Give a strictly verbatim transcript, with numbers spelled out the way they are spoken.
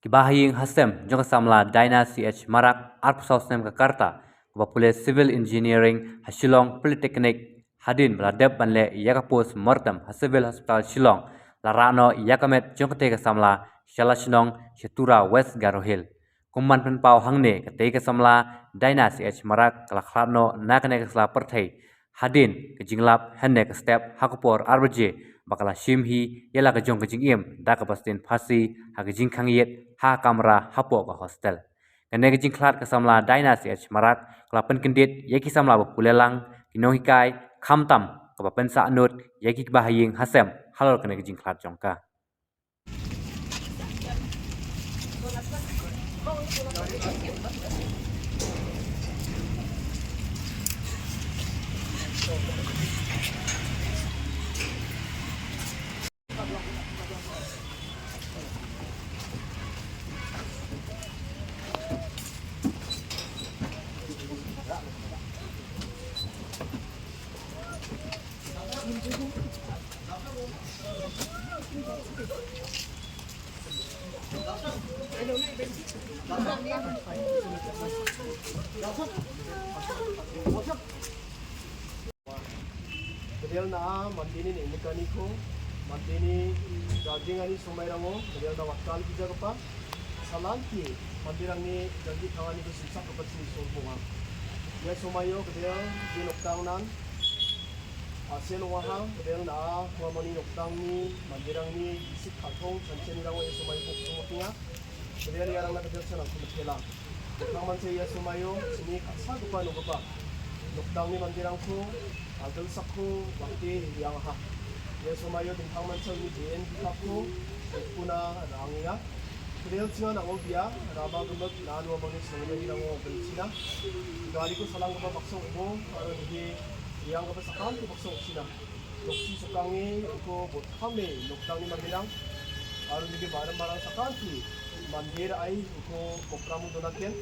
Ba ha ïing ha sem jong ka samla Daina C H Marak, arphew saw snem ka rta, kaba pule Civil Engineering ha Shillong Polytechnic, hadien ba la dep ban leh ïa ka post mortem ha Civil Hospital Shillong, la rah noh ïa ka met jong katei ka samla sha la shnong sha Tura, West Garo Hills. Kum ban pynpaw hangne, katei ka samla Daina C H Marak ka la khlad noh na kane ka sla pyrthei hadien ka jinglap hynne ka step ha ka por ar baje, ba ka la shim hi ïa la ka jong ka jingim da kaba sdien phasi ha ka jingkhang ïit ha ka kamra hapoh ka hostel. Kane ka jingkhlad ka samla Daina C H Marak ka la pynkyndit ïa ki samla ba pule lang, ki nonghikai, khamtam kaba pynsahnud ïa ki ba ha ïing ha sem halor kane ka jingkhlad jong ka. Ka dei na mande ni ne ka ni ko, mande ni da jing ani somai rango, ka dei na wat kal bija kapa. Salan ki, mande rang ni jang ki thang ani ko sumsak kapa sini sorbonga. Ïa somai ïo ka dei di noktang nan. Asian wahang, ka dei na a, kwa mani noktang ni, mande rang ni, sik khathong, sanchen ni rango ïa somai buk somo tinga. Ka dei ïa rang na ka dei sana kuma thela. Nang man se ïa somai ïo, sini katsa kapa no kapa. Noktang ni mande rang ko, agel sak ko, wakti yang ha. Ïa somai ïo, ding thang man se ni J N B kap ko, kuna rang ïa. Ka dei sing na o bia, rama gemek, na no bang ni sing ni rang o bel China. Gari ko salang kapa bakso o, aro ni ïang kapa sakam ko bakso China. Dokchi sukang ni, ko bot kham ni, noktang ni mande rang. Aro ni barang barang sakam ki, mande ai, ko kokram dona ken.